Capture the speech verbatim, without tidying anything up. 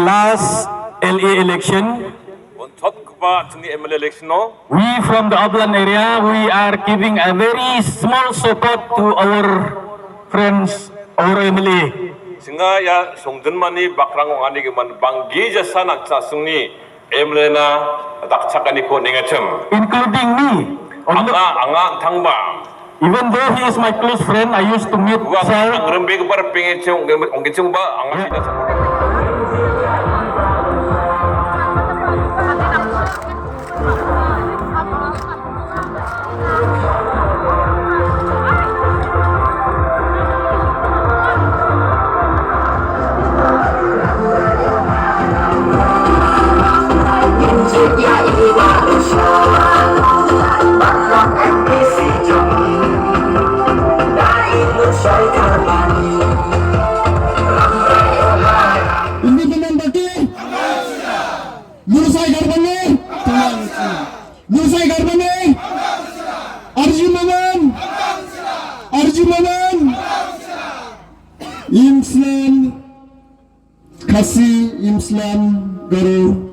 Last L A election, Untotgipa chingni M L A election-o we from the upland area, we are giving a very small support to our friends, our M L A. Chinga ia songjinmani bakrang ong·ani gimin bang·gijasa Nacha Asongni M L A-na dakchakaniko nengachim. Including me. On the Anga, anga an·tangba. Even though he is my close friend, I used to meet Ua sir. Angrembegipa ripengechim ong-, ong·gechimba anga Yeah. Sida Independent Party. Nur Sai Garbani. Nur Sai Garbani. Arjun Mohan. Arjun Mohan. Imslam. Khasi, Imslam, Garo.